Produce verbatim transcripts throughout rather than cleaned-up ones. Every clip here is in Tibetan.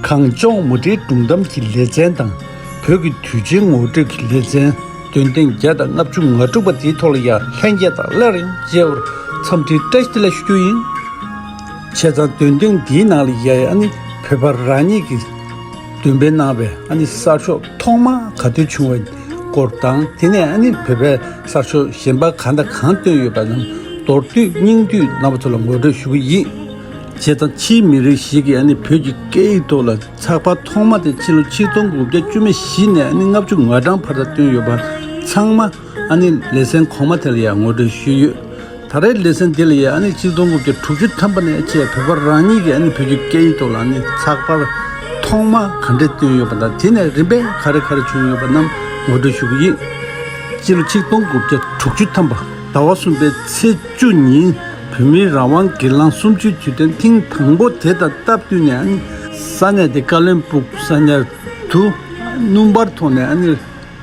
གངས་ལྗོངས་མུ་འབྲེལ་སྒྲུང་གཏམ་གྱི་ལེ་ཚན་དང་། བོད་ཀྱི་དུས་ཆེན་ངོ་སྤྲོད་ཀྱི་ལེ་ཚན། འདོན་ཐེངས་བརྒྱ་དང་ལྔ་བཅུ་ང་དྲུག་པ་དེའི་ཐོག་ལ་ཡང་ལྷན་རྒྱས་དང་སླར་ཡང་མཇལ་བར་འཚམས་འདྲི་བཀྲ་ཤིས་བདེ་ལེགས་ཞུ་རྒྱུ་ཡིན། བྱས་ཙང་འདོན་ཐེངས་འདིའི་ནང་ལ་ཡང་ཨ་ནི་བོད་པ་རང་ཉིད་ཀྱིས་འདོན་སྤེལ་གནང་བའི་ཨ་ནི་གསར་ཤོག་ཐོག་མ་ག་དུས་བྱུང་བའི་སྐོར་དང་། དེ་ནས་ཨ་ནི་བོད་པའི་གསར་ཤོག་གཞན་པ་གང་དང་གང་བཏོན་ཡོད་པ་རྣམས་མདོར་བསྡུས་སྙིང་བསྡུས་རྣམ་པ་ཚོ་ལ་ངོ་སྤྲོད་ཞུ་གི་ཡིན། བྱས་ཙང་ཕྱིའི་མི་རིགས་ཤིག་གིས་ཨ་ནི་བོད་ཀྱི་སྐད་ཡིག་ཐོག་ལ་ཚགས་པར་ཐོག་མ་དེ་ཕྱི་ལོ་ཆིག་སྟོང་དགུ་བརྒྱ་བཅུ་མེད་བཞི་ནས་ཨ་ནི་ལྔ་བཅུ་ང་གྲངས་བར་དུ་བཏོན་ཡོད་པ་ཚང་མ་ཨ་ནི་ལེ་ཚན་གོང་མ་དེ་ལ་ཡང་ངོ་སྤྲོད་ཞུས་ཡོད། ད་རེས་ལེ་ཚན་འདི་ལ་ཡང་ཨ་ནི་ཆིག་སྟོང་དགུ་བརྒྱ་དྲུག་ཅུ་ཐམ་པ་ནས་བཅས་བོད་པ་རང་ཉིད་ཀྱིས་ཨ་ནི་བོད་ཀྱི་སྐད་ཡིག་ཐོག་ལ་ཨ་ནི་ཚགས་པར་ཐོག་མ་ག་འདྲས་བཏོན་ཡོད་པ་དང་། དེ་ནས་རིམ་པས་ག་རེ་ག་རེ་བྱུང་ཡོད་པ་རྣམས་ངོ་སྤྲོད་ཞུ་གི་ཡིན། སྤྱི་ལོ་ཆིག་སྟོང་དགུ་བརྒྱ་དྲུག་ཅུ་ཐམ་པ་ཟླ་བ་གསུམ་པའི་ཚེས་བཅུ་ཉིན་བོད་མིའི་རང་དབང་སྒེར་ལངས་གསུམ་བཅུའི་དུས་དྲན་ཐེངས་དང་པོ་དེ་དང་སྟབས་བསྟུན་ནས་ཨ་ནི་ས་གནས་དེ་ཀ་བློན་སྦུག་ས་ཉར་དུ་སྣུམ་པར་ཐོག་ནས་ཨ་ནི་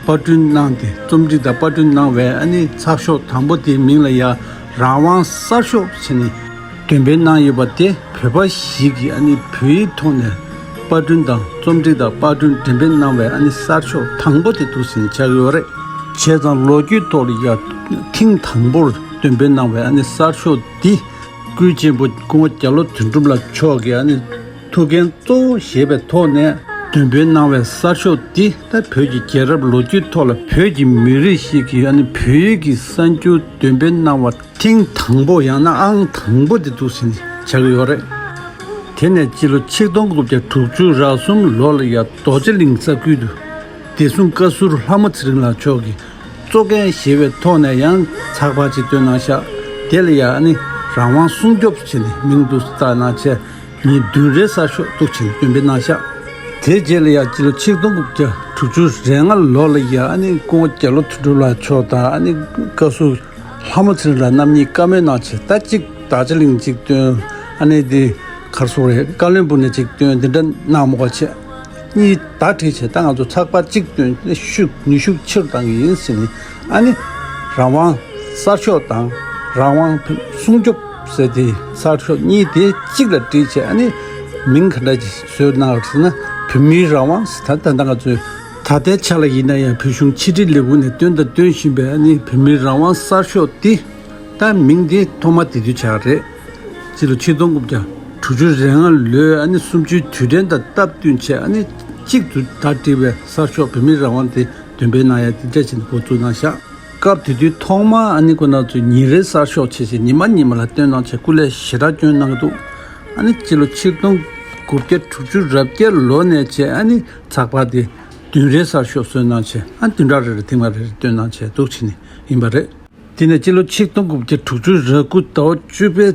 པར་སྐྲུན་གནང་སྟེ། རྩོམ་སྒྲིག་དང་པར་སྐྲུན་གནང་བའི་ཨ་ནི་ཚགས་ཤོག་དང་པོ་དེའི་མིང་ལ་ཡང་རང་དབང་གསར་ཤོག་ཟེར་ནས་འདོན་སྤེལ་གནང་ཡོད་པ་དེ། བོད་པ་ཞིག་གིས་ཨ་ནི་བོད་ཡིག་ཐོག་ནས་པར་སྐྲུན་དང་རྩོམ་སྒྲིག་དང་པར་སྐྲུན་འགྲེམས་སྤེལ་གནང་བའི་ཨ་ནི་གསར་ཤོག་དང་པོ་དེ་འདུག་ཟེར་ནས་ཆགས་ཡོད་རེད། བྱས་ཙང་ལོ་རྒྱུས་ཐོག་ལ་ཡང་ཐེངས་དང་པོར་འདོན་སྤེལ་གནང་བའི་ཨ་ནི་གསར་ཤོག་འདི། སྐུ་ཆེན་པོ་སྐུ་ངོ་རྒྱ་ལོ་དོན་གྲུབ་ལགས་མཆོག་གིས་ཨ་ནི་ཐུགས་འགན་གཙོ་བོ་བཞེས་པའི་ཐོག་ནས་འདོན་སྤེལ་གནང་བའི་གསར་ཤོག་འདི། ད་བོད་ཀྱི་རྒྱལ་རབས་ལོ་རྒྱུས་ཐོག་ལ་བོད་ཀྱི་མི་རིགས་ཤིག་གིས་ཨ་ནི་བོད་ཡིག་གི་གསར་འགྱུར་འདོན་སྤེལ་གནང་བ་ཐེངས་དང་པོ། ཡང་ན་ཨང་དང་པོ་དེ་འདུག་ཟེར་ནས་ཆགས་ཀྱི་ཡོད་རེད། དེ་ནས་སྤྱི་ལོ་ཆིག་སྟོང་དགུ་བརྒྱ་དྲུག་ཅུ་རེ་གསུམ་ལོ་ལ་ཡང་རྡོ་རྗེ་གླིང་ས་ཁུལ་དུ་བདེ་སྲུང་བཀའ་ཟུར་ལྷ་མོ་ཚེ་རིང་ལགས་མཆོག་གིས་གཙོ་འགན་བཞེས་པའི་ཐོག་ནས་ཡང་ཚགས་པར་ཅིག་བཏོན་གནང་ཤག་དེ་ལ་ཡང་ཨ་ནི་རང་དབང་སྲུང་སྐྱོབ་ཟེར་ནས་མིང་འདི་བཏགས་གནང་བྱས། ཉིན་བདུན་རེའི་གསར་ཤོག་འདུག་ཅིང་འདོན་སྤེལ་གནང་ཤག་དེའི་རྗེས་ལ་ཡང་སྤྱི་ལོ་ཆིག་སྟོང་དགུ་བརྒྱ་དྲུག་ཅུ་རེ་ལྔ་ལོ་ལ་ཡང་ཨ་ནི་སྐུ་ངོ་རྒྱ་ལོ་དོན་གྲུབ་ལགས་མཆོག་དང་ཨ་ནི་བཀའ་ཟུར་ལྷ་མོ་ཚེ་རིང་ལགས་རྣམ་གཉིས་བཀའ་མོལ་གནང་བྱས། ད་གཅིག་རྡོ་རྗེ་གླིང་གཅིག་བཏོན། ཨ་ནི་དེ་ག་རེ་ཟེར་དགོས་རེད། ཀ་བློན་སྦུག་ནས་གཅིག་བཏོན། དེ་འདྲ་གནང་མོ་ག་བྱས། གཉིས་ཟླ་བསྒྲིལ་བྱས། ད་ང་ཚོ་ཚགས་པར་གཅིག་བཏོན་ནས་ཤུགས་ནུས་ཤུགས་ཆེ་རུ་བཏང་གི་ཡིན་ཟེར་ནས། ཨ་ནི་རང་དབང་གསར་ཤོག་དང་རང་དབང་སྲུང་སྐྱོབ་ཟེར་དེ་གསར་ཤོག་གཉིས་དེ་གཅིག་ལ་བསྒྲིལ་བྱས། ཨ་ནི་མིང་ག་འདྲ་ཅིག་བཟོས་གནང་བ་ཟེར་ན། བོད་མིའི་རང་དབང་ཟེར། ད་ད་ལྟ་ང་ཚོའི་ད་ལྟའི་ཆ་ལ་ཡིན་ན་ཡང་བོད་གཞུང་ཕྱི་དྲིལ་ལས་ཁུངས་ནས་བཏོན་དང་བཏོན་བཞིན་པའི་ཨ་ནི་བོད་མིའི་རང་དབང་གསར་ཤོག་འདི། ད་མིང་འདི་ཐོག་མ་དེ་དུས་ཆགས་རེད། སྤྱི་ལོ་ཆིག་སྟོང་དགུ་བརྒྱ་དྲུག་ཅུ་རེ་ལྔ་ལོའི་ཨ་ནི་གསུམ་བཅུའི་དུས་དྲན་དང་སྟབས་བསྟུན་བྱས། ཨ་ནི་གཅིག་ཏུ་ཟླ་བསྒྲིལ་བའི་གསར་ཤོག་བོད་མིའི་རང་དབང་དེ་འདོན་སྤེལ་གནང་ཡ་དེ་འདྲ་བྱས་ནས་འགོ་བཙུགས་གནང་ཤག་སྐབས་དེ་དུས་ཐོག་མར་ཨ་ནི་ཁོ་ན་ཚོས་ཉིན་རེའི་གསར་ཤོག་བྱས་བྱས་ཉི་མ་ཉི་མ་ལ་བཏོན་གནང་བྱས་སྐུ་ལས་ཞེ་དྲག་བསྐྱོན་གནང་གི་འདུག་ཨ་ནི་སྤྱི་ལོ་ཆིག་སྟོང་དགུ་བརྒྱ་དྲུག་ཅུ་རེ་བརྒྱད་ལོ་ནས་བྱས་ཨ་ནི་ཚགས་པར་དེ་བདུན་རེའི་གསར་ཤོག་བཟོས་གནང་བྱས། ཨ་བདུན་ཕྲག་རེ་རེ་ཐེངས་མ་རེ་རེ་བཏོན་གནང་བྱས་འདུག་བྱས་ནས་ཡིན་པ་རེད། དེ་ནས་སྤྱི་ལོ་ཆིག་སྟོང་དགུ་བརྒྱ་དྲུག་ཅུ་རེ་དགུ་ཟླ་བ་བཅུ་པའི་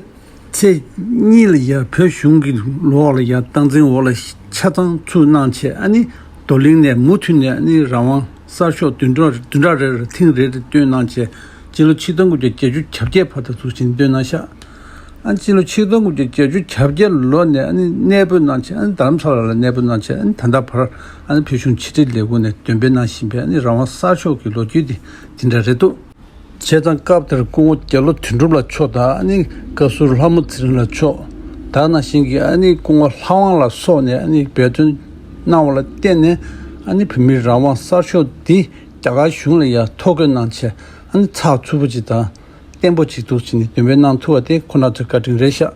ཚེས་གཉིས་ལ་ཡ་བོད་གཞུང་གི་ལོགས་ལ་ཡ་སྟངས་འཛིན་འོག་ལ་ཆ་ཚང་ཚུགས་གནང་བྱས། ཨ་ནི་རྡོར་གླིང་ནས་མུ་མཐུད་ནས་ཨ་ནི་རང་དབང་གསར་ཤོག་བདུན་ཕྲག་བདུན་ཕྲག་རེ་རེ་ཐེངས་རེ་རེ་བཏོན་གནང་བྱས། སྤྱི་ལོ་ཆིག་སྟོང་དགུ་བརྒྱ་བརྒྱད་ཅུ་གྱ་བརྒྱད་བར་དུ་འཛུགས་ཆེན་བཏོན་གནང་ཤག་ཨ་ནི་སྤྱི་ལོ་ཆིག་སྟོང་དགུ་བརྒྱ་བརྒྱད་ཅུ་གྱ་བརྒྱད་ལོ་ནས་ཨ་ནི་གནས་སྤོས་གནང་བྱས། ཨ་ནི་རྡ་རམ་ས་ལ་ལ་གནས་སྤོས་གནང་བྱས། ཨ་ནི་ད་ལྟ་བར་ཨ་ནི་བོད་གཞུང་ཕྱི་དྲིལ་ལས་ཁུངས་ནས་འདོན་སྤེལ་གནང་བཞིན་པའི་ཨ་ནི་རང་དབང་གསར་ཤོག་གི་ལོ་རྒྱུས་དེ་དེ་འདྲ་རེད་འདུག་བྱས་ཙང་སྐབས་དེར་སྐུ་ངོ་རྒྱ་ལོ་དོན་གྲུབ་ལགས་མཆོག་དང་། ཨ་ནི་བཀའ་ཟུར་ལྷ་མོ་ཚེ་རིང་ལགས་མཆོག་ད་ནང་བཞིན་གྱི་ཨ་ནི་སྐུ་ངོ་ལྷ་དབང་ལ་སོགས་ནས་ཨ་ནི་འབད་བརྩོན་གནང་བ་ལ་བརྟེན་ནས། ཨ་ནི་བོད་མིའི་རང་དབང་གསར་ཤོག་འདི་རྒྱ་གར་གཞུང་ལ་ཡང་ཐོ་འགོད་གནང་བྱས། ཨ་ནི་ཚགས་ཚུད་པོ་ཅིག་དང་བརྟན་པོ་ཅིག་འདུག་བྱས་ནས་འདོན་སྤེལ་གནང་ཐུབ་པ་དེ་ཁོང་རྣམ་ཚོའི་བཀའ་དྲིན་རེད་ཤག་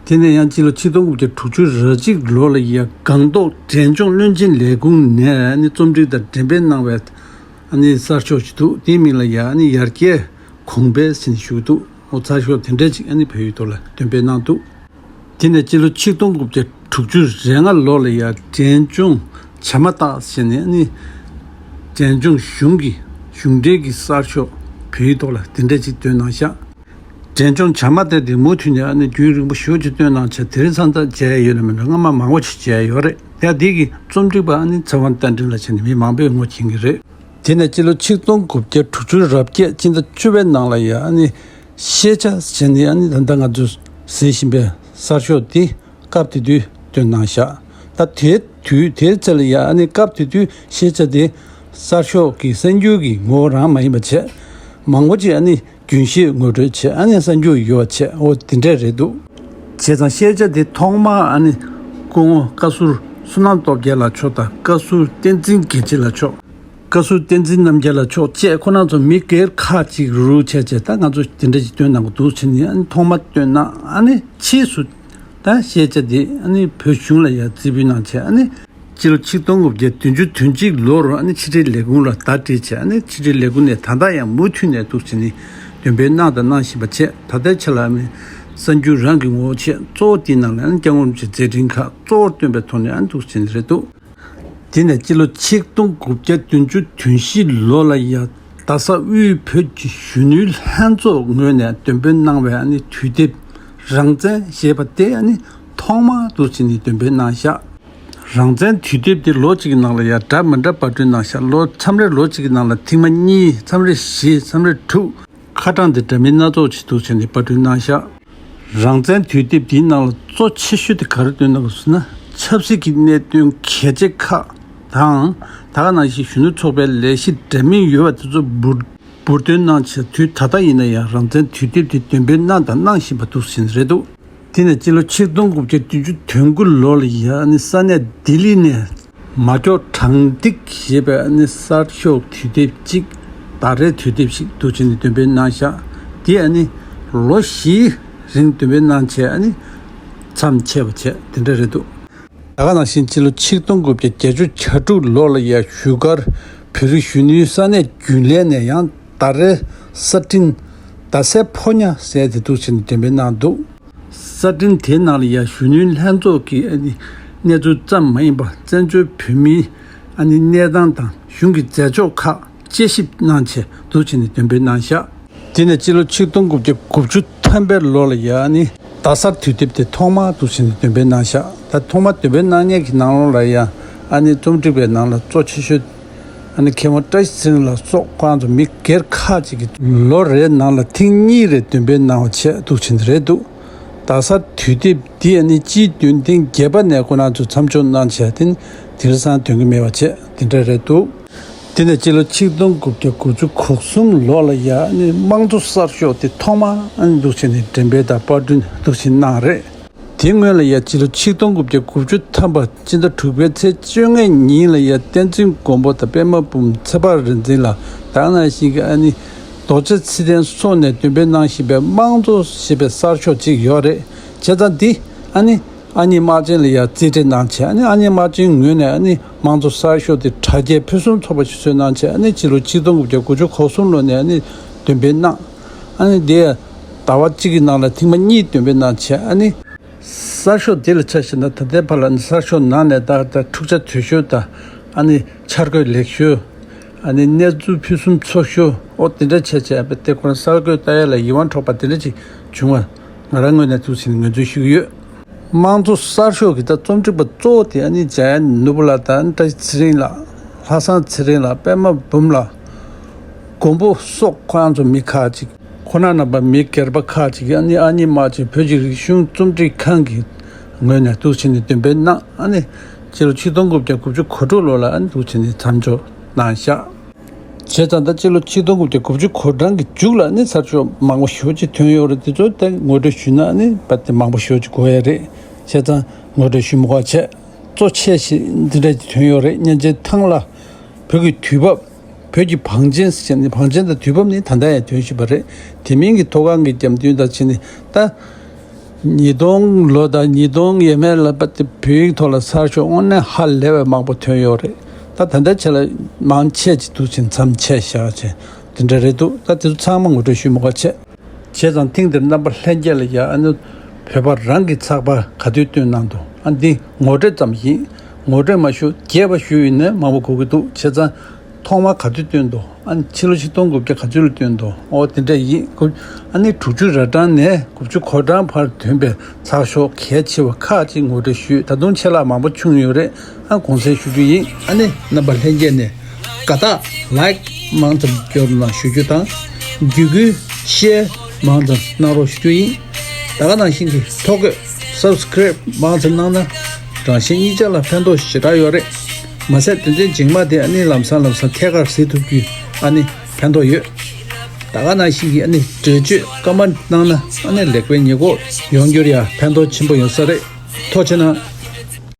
དེ་ནས་ཡང་སྤྱི་ལོ་ཆིག་སྟོང་དགུ་བརྒྱ་དྲུག་ཅུ་རེ་གཅིག་ལོ་ལ་ཡང་སྒང་ཏོག་འབྲས་ལྗོངས་བློན་ཆེན་ལས་ཁུངས་ནས་ཨ་ནི་རྩོམ་སྒྲིག་དང་འགྲེམས་སྤེལ་གནང་བའི་ཨ་ནི་གསར་ཤོག་ཅིག་འདུག་དེའི་མིང་ལ་ཡང་ཨ་ནི་ཡར་རྒྱས་གོང་འཕེལ་ཟེར་ནས་ཞུ་གི་འདུག་འོ་གསར་ཤོག་དེ་འདྲ་ཅིག་ཨ་ནི་བོད་ཡིག་ཐོག་ལ་འདོན་སྤེལ་གནང་འདུག་དེ་ནས་སྤྱི་ལོ་ཆིག་སྟོང་དགུ་བརྒྱ་དྲུག་ཅུ་རེ་ལྔ་ལོ་ལ་ཡང་འབྲས་ལྗོངས་བྱ་མ་སྟག་ཟེར་ནས་ཨ་ནི་འབྲས་ལྗོངས་གཞུང་གི་གཞུང་འབྲེལ་གྱི་གསར་ཤོག་བོད་ཡིག་ཐོག་ལ་དེ་འདྲ་ཅིག་བཏོན་གནང་ཤག་འབྲས་ལྗོངས་བྱ་མ་སྟག་དེ་མུ་མཐུད་ནས་ཨ་ནི་རྒྱུན་རིང་པོ་ཞེ་པོ་ཅིག་བཏོན་གནང་བྱས། དེ་རིང་ཙང་ཙང་མཇལ་ཡ་ཡོད་ན་མེད་ན་སྔ་མ་མང་པོ་ཅིག་མཇལ་ཡ་ཡོད་རེད། ཡ་འདི་གི་རྩོམ་སྒྲིག་པ་ཨ་ནི་ཚེ་དབང་རྟ་མགྲིན་ལགས་བྱས་ནས་མི་མང་པོས་ངོ་མཁྱེན་གྱི་རེད། དེ་ནས་སྤྱི་ལོ་ཆིག་སྟོང་དགུ་བརྒྱ་དྲུག་ཅུ་རེ་བརྒྱད་སྤྱི་ཟླ་བཅུ་པའི་ནང་ལ་ཡ་ཨ་ནི་ཤེས་བྱ་ཟེར་ནས་ཨ་ནི་ད་ལྟ་ང་ཚོས་གཟིགས་བཞིན་པའི་གསར་ཤོག་འདི་སྐབས་དེ་དུས་བཏོན་གནང་ཤག་ད་དེའི་དུས་དེའི་ཚེ་ལ་ཡ་ཨ་ནི་སྐབས་དེ་དུས་ཤེས་བྱ་དེ་གསར་ཤོག་གི་གསར་འགྱུར་གྱི་ངོ་བོ་རང་མ་ཡིན་པ་བྱས། མང་པོ་ཅིག་ཨ་ནི་རྒྱུན་ཤེས་ངོ་སྤྲོད་བྱས། ཨ་ནི་གསར་འགྱུར་ཡོད་པ་བྱས། འོ་དེ་འདྲས་རེད་འདུག་བྱས་ཙང་ཤེས་བྱ་དེ་ཐོག་མར་ཨ་ནི་སྐུ་ངོ་བཀའ་ཟུར་ བསོད་ནམས་སྟོབས་རྒྱལ་ལགས་མཆོག་དང་བཀའ་ཟུར་བསྟན་འཛིན་དགེ་ཆེ་ལགས་མཆོག་བཀའ་ཟུར་བསྟན་འཛིན་རྣམ་རྒྱལ་ལགས་མཆོག་བཅས་ཁོ་རང་ཚོ་མི་སྒེར་ཁག་ཅིག་རུ་བྱས་བྱས་ད་ང་ཚོ་དེ་འདྲ་ཞིག་སྟོན་གནང་གི་འདུག་ཟེར་ནས་ཨ་ནི་ཐོག་མ་སྟོན་གནང་ཨ་ནི་ཕྱིས་སུ་ད་ཤེས་བྱ་དེ་ཨ་ནི་བོད་གཞུང་ལ་ཡང་རྩིས་འབུལ་གནང་བྱས་ཨ་ནི་སྤྱི་ལོ་ཆིག་སྟོང་དགུ་བརྒྱ་བདུན་ཅུ་དོན་གཅིག་ལོར་ཨ་ནི་ཕྱི་དྲིལ་ལས་ཁུངས་ལ་བརྡ་སྤྲད་བྱས་ཨ་ནི་ཕྱི་དྲིལ་ལས་ཁུངས་ནས་ད་ལྟ་ཡང་མུ་མཐུད་ནས་འདུག་ཟེར་ནས་འདོན་སྤེལ་གནང་དང་གནང་བཞིན་པ་བྱས་ད་ལྟའི་ཆ་ལ་ཨ་ནི་གསར་འགྱུར་རང་གི་ངོ་བོ་བྱས་གཙོ་བོ་དེའི་ནང་ལ་ཨ་ནི་སྐྱབས་མགོན་རིན་པོ་ཆེའི་མཛད་འཕྲིན་ཁག་གཙོ་བོར་སྟོན་པའི་ཐོག་ནས་ཨ་ནི་འདུག་ཟེར་ནས་རེད་འདུག་དེ་ནས་སྤྱི་ལོ་ཆིག་སྟོང་དགུ་བརྒྱ་བདུན་ཅུ་དོན་བཞི་ལོ་ལ་ཡ་རྡ་ས་དབུས་བོད་ཀྱི་གཞོན་ནུའི་ལྷན་ཚོགས་ངོས་ནས་འདོན་སྤེལ་གནང་བའི་ཨ་ནི་དུས་དེབ་རང་བཙན་ཞེས་པ་དེ་ཨ་ནི་ཐོག་མར་དུ་ཕྱིན་ནས་འདོན་སྤེལ་གནང་བཞག་རང་བཙན་དུས་དེབ་དེ་ལོ་གཅིག་གི་ནང་ལ་ཡ་འདྲ་མི་འདྲ་པར་སྐྲུན་གནང་བཞག་ལོ་མཚམས་རེ་ལོ་གཅིག་གི་ནང་ལ་ཐེངས་མ་གཉིས་མཚམས་རེ་བཞི་མཚམས་རེ་དྲུག་ཁ་གྲངས་དེ་འདྲ་མིན་སྣ་ཚོགས་ཅིག་འདུག་བྱས་ནས་པར་སྐྲུན་གནང་བཞག་རང་བཙན་དུས་དེབ་འདིའི་ནང་ལ་གཙོ་ཆེ་ཤོས་དེ་ག་རེ་བཏོན་གནང་གི་ཟེར་ན། ཆབ་སྲིད་ཀྱི་གནད་དོན་གལ་ཆེ་ཁག་དང་། ད་ག་ནང་བཞིན་གཞོན་ནུ་ཚོགས་པའི་ལས་གཞི་འདྲ་མིན་ཡོད་པ་དེ་ཚོ་འབུར་འབུར་འདོན་གནང་བྱས་དུས་ད་ལྟ་ཡིན་ན་ཡང་རང་བཙན་དུས་དེབ་དེ་འདོན་སྤེལ་གནང་དང་གནང་བཞིན་པ་འདུག་ཟེར་རེད་འདུག་དེ་ནས་སྤྱི་ལོ་ཆིག་སྟོང་དགུ་བརྒྱ་བདུན་ཅུ་དོན་དགུ་ལོ་ལ་ཡ་ནི་ས་གནས་ལྡི་ལི་ནས། མ་འཇོག་དྲང་ཏིག་ཞེས་པའི་ཨ་ནི་གསར་ཤོག་དུས་དེབ་ཅིག་ཟླ་རེའི་དུས་དེབ་ཞིག་འདུག་བྱས་ནས་འདོན་སྤེལ་གནང་བཞག་དེ་ཨ་ནི་ལོ་བཞིའི་རིང་འདོན་སྤེལ་གནང་བྱས་ཨ་ནི་མཚམས་ཆད་པ་བྱས་དེ་འདྲ་རེད་འདུག་ད་ག་ནང་བཞིན་སྤྱི་ལོ་ཆིག་སྟོང་དགུ་བརྒྱ་བརྒྱད་ཅུ་གྱ་དྲུག་ལོ་ལ་ཡ་བཞུགས་སྒར་བོད་རིགས་གཞོན་ནུའི་ས་གནས་རྒྱུན་ལས་ནས་ཡང་ཟླ་རེའི་གསར་འཕྲིན་ཟླ་གསལ་ཕོ་ཉ་ཟེར་དེ་འདུག་བྱས་ནས་འདོན་སྤེལ་གནང་འདུག་གསར་འཕྲིན་དེའི་ནང་ལ་ཡང་གཞོན་ནུའི་ལྷན་ཚོགས་ཀྱི་ཨ་ནི་གནས་ཚུལ་ཙམ་མ་ཡིན་པར་བཙན་བྱོལ་བོད་མིའི་ཨ་ནི་གནས་སྟངས་དང་གཞུང་གི་མཛད་ཕྱོགས་ཁག་དཔྱད་ཞིབ་གནང་བྱས་འདུག་བྱས་ནས་འདོན་སྤེལ་གནང་བཞག་དེ་ནས་སྤྱི་ལོ་ཆིག་སྟོང་དགུ་བརྒྱ་དགུ་བཅུ་ཐམ་པའི་ལོ་ལ་ཡང་ཨ་ནི་རྡ་སར་དུས་དེབ་དེ་ཐོག་མར་འདུག་བྱས་ནས་འདོན་སྤེལ་གནང་བཞག་ད་ཐོག་མར་འདོན་སྤེལ་གནང་མཁན་གྱི་ནང་ལོགས་ལ་ཡང་ཨ་ནི་རྩོམ་སྒྲིག་པའི་ནང་ལ་གཙོ་ཆེ་ཤོས། ཨ་ནི་མཁས་དབང་བཀྲ་ཤིས་ཚེ་རིང་ལགས་སོགས་ཁོ་རང་ཚོ་མི་སྒེར་ཁག་ཅིག་གིས་ལོ་རེའི་ནང་ལ་ཐེངས་གཉིས་རེ་འདོན་སྤེལ་གནང་བ་བྱས་འདུག་བྱས་ནས་རེད་འདུག་རྡ་སར་དུས་དེབ་འདི་ཨ་ནི་སྤྱིའི་འདོན་ཐེངས་བརྒྱད་པ་ནས་ཁོ་རང་ཚོས་མཚམས་འཇོག་གནང་བྱས་དེ་ནི་དེང་སང་འདོན་གྱི་མེད་པ་བྱས་དེ་འདྲ་རེད་འདུག་དེ་ནས་སྤྱི་ལོ་ཆིག་སྟོང་དགུ་བརྒྱ་དགུ་བཅུ་གོ་གསུམ་ལོ་ལ་ཡ་ཨ་ནི་དམངས་གཙོ་གསར་ཤོག་དེ་ཐོག་མར་ཨ་ནི་འདུག་བྱས་ནས་འགྲེམས་སྤེལ་དང་པར་སྐྲུན་འདུག་བྱས་གནང་རེད། དེ་སྔོན་ལ་ཡ་སྤྱི་ལོ་ཆིག་སྟོང་དགུ་བརྒྱ་དགུ་བཅུ་ཐམ་པ་སྤྱི་ཟླ་དྲུག་པའི་ཚེས་བཅོ་ལྔའི་ཉིན་ལ་ཡ་བསྟན་འཛིན་མགོན་པོ་དང་པད་མ་འབུམ་ཚེ་དཔག་རིག་འཛིན་ལགས་ད་ག་ནང་བཞིན་གྱི་ཨ་ནི་རྡོ་རྗེ་ཚེ་བརྟན་སོགས་ནས་འདོན་སྤེལ་གནང་བཞིན་པའི་དམངས་གཙོ་ཞེས་པའི་གསར་ཤོག་ཅིག་ཡོད་རེད། བྱས་ཙང་འདི་ཨ་ནི་ཨ་མྱེས་རྨ་ཆེན་ལ་ཡ་རྩིས་སྤྲད་གནང་བྱས་ཨ་ནི་ཨ་མྱེས་རྨ་ཆེན་ངོས་ནས་ཨ་ནི་དམངས་གཙོ་གསར་ཤོག་དེ་དྲ་རྒྱའི་ཕུན་སུམ་ཚོགས་པ་ཞིག་བཟོས་གནང་བྱས་ཨ་ནི་སྤྱི་ལོ་ཆིག་སྟོང་དགུ་བརྒྱ་དགུ་བཅུ་གོ་གསུམ་ལོ་ནས་ཨ་ནི་འདོན་སྤེལ་གནང་། ཨ་ནི་དེ་ཟླ་བ་གཅིག་གི་ནང་ལ་ཐེངས་མ་གཉིས་འདོན་སྤེལ་གནང་བྱས་ཨ་ནི། གསར་ཤོག་དེ་ལ་ཆ་བཞག་ན་ད་ལྟའི་བར་ལ་ནི་གསར་ཤོག་ནང་ནས་ད་ད་འཁྲུག་ཆ་དོད་ཤོས་དང་ཨ་ནི་འཆར་འགོད་ལེགས་ཤོས། ཨ་ནི་གནས་ཚུལ་ཕུན་སུམ་ཚོགས་ཤོས་ཨོ་དེ་འདྲ་བྱས་བྱས་ཨ་པའི་དེ་ཁོ་ན་གསར་འགོད་ལྟ་ཡ་ལ་ཡིད་དབང་འཕྲོག་པ་དེ་འདྲ་ཅིག་བྱུང་བ་ང་རང་ངོས་ནས་ཐུགས་ཆེན་ངོས་འཛིན་ཞུ་གི་ཡོད། དམངས་གཙོ་གསར་ཤོག་གི་ད་རྩོམ་སྒྲིག་པ་གཙོ་བོ་དེ་ཨ་ནི་འཇམ་དབྱངས་ནོར་བུ་ལགས་དང་བཀྲ་ཤིས་ཚེ་རིང་ལགས། ལྷ་བཟང་ཚེ་རིང་ལགས། པད་མ་འབུམ་ལགས། མགོན་པོ་སོགས་ཁོ་རང་ཚོ་མི་ཁག་ཅིག་ཁོ་ན་རྣམ་པ་མི་སྒེར་པ་ཁག་ཅིག་གིས་ཨ་ནི་ཨ་མྱེས་རྨ་ཆེན་བོད་ཀྱི་རིག་གཞུང་རྩོམ་སྒྲིག་ཁང་གི་ངོས་ནས་འདུག་བྱས་ནས་འདོན་སྤེལ་གནང་ཨ་ནི་སྤྱི་ལོ་ཆིག་སྟོང་དགུ་བརྒྱ་དགུ་བཅུ་གོ་དྲུག་ལོ་ལ་ཨ་ནི་འདུག་བྱས་ནས་མཚམས་འཇོག་གནང་བཞག་བྱས་ཙང་ད་སྤྱི་ལོ་ཆིག་སྟོང་དགུ་བརྒྱ་དགུ་བཅུ་གོ་གྲངས་ཀྱི་མཇུག་ལ་ཨ་ནི་གསར་ཤོག་མང་པོ་ཞེ་པོ་ཅིག་ཐོན་ཡོད་རེད། དེ་ཚོ་ད་ངོ་སྤྲོད་ཞུས་ན་ཨ་ནི་ད་དེ་མང་པོ་ཞེ་པོ་ཅིག་དགོས་ཡ་རེད། བྱས་ཙང་ངོ་སྤྲོད་ཞུ་མི་དགོས་བྱས། གཙོ་ཆེ་ཞིག་འདི་འདྲ་ཅིག་ཐོན་ཡོད་རེད། གཉན་ཆེན་ཐང་ལྷ། བོད་ཀྱི་དུས་བབ། བོད་ཀྱི་བང་ཆེན་ཟེར་ནས་བང་ཆེན་དང་དུས་བབ་ནི་ད་ལྟ་ཡང་ཐོན་བཞིན་པ་རེད། དེ་མིན་གྱི་མཐོ་སྒང་གི་རྒྱབ་མདུན་དང་ཕྱི་ནས་ད། ཉིས་སྟོང་ལོ་དང་ཉིས་སྟོང་ཡས་མས་ལ་བར་དུ་བོད་ཡིག་ཐོག་ལ་གསར་ཤོག་དངོས་གནས་ཧ་ལས་པའི་མང་པོ་ཐོན་ཡོད་རེད། ད་ད་ལྟའི་ཆ་ལ་མང་ཆེ་ཅིག་འདུག་ཕྱིན་མཚམས་ཆད་བཞག་བྱས་དེ་འདྲ་རེད་འདུག་ད་དེ་ཚོ་ཚང་མ་ངོ་སྤྲོད་ཞུས་མི་དགོས་བྱས། བྱས་ཙང་ཐེངས་འདིར་རྣམ་པ་ལྷན་རྒྱས་ལ་ཡ་ཨ་ནི་བོད་པ་རང་གི་ཚགས་པར་ག་དུས་བཏོན་གནང་འདུག་ཨ་འདི་ངོ་སྤྲོད་ཙམ་ཡིན། ངོ་སྤྲོད་མ་ཞུ་རྒྱས་པ་ཞུ་ཡིན་ན་མང་པོ་གོ་གི་འདུག་བྱས་ཙང་ཐོག་མར་ག་དུས་བཏོན་འདུག་ཨ་ནི་ཕྱི་ལོ་ཆིག་སྟོང་དགུ་བརྒྱ་ག་ཚོད་ལ་བཏོན་འདུག་ཨོ་དེ་འདྲ་ཡིན། ཨ་ནི་དྲུག་ཅུ་ར་གྲངས་ནས་དགུ་བཅུ་གོ་གྲངས་བར་ཐོན་པའི་ཚགས་ཤོག་གལ་ཆེ་བ་ཁག་ཅིག་ངོ་སྤྲོད་ཞུས། ད་དུང་ཆད་ལྷག་མང་པོ་བྱུང་ཡོད་རེད། ཨ་དགོངས་སེལ་ཞུ་རྒྱུ་ཡིན། ཨ་ནི་རྣམ་པ་ལྷན་རྒྱས་ནས་དགའ་རྟགས་ལའིཀ་མང་ཙམ་སྐྱོར་གནང་ཞུ་རྒྱུ་དང་། བརྒྱུད་སྐུལ་ཤེར་མང་ཙམ་གནང་རོགས་ཞུ་རྒྱུ་ཡིན། ད་ག་ནང་བཞིན་གྱི་ཐོ་འགོད་སབ་སི་ཀ་རེབ་མང་ཙམ་གནང་ན་རང་གཞན་གཉིས་ཆ་ལ་ཕན་ཐོགས་ཞེ་དྲག་ཡོད་རེད། མ་ཟད་དོན་ཚན་རྗེས་མ་དེ་ཨ་ནི་ལམ་སང་ལམ་སང་ཐད་ཀར་གཟིགས་ཐུབ་རྒྱུ་ཨ་ནི་ཕན་ཐོགས་ཡོད། ད་ག་ནང་བཞིན་གྱི་ཨ་ནི་འགྲེལ་བརྗོད་ཀ་མན་གནང་ན་ཨ་ནི་ལེགས་པའི་ཉེས་འགོག་ཡོང་རྒྱུར་ཡང་ཕན་ཐོགས་ཆེན་པོ་ཡོང་ས་རེད། ཐུགས་རྗེ་གནང་།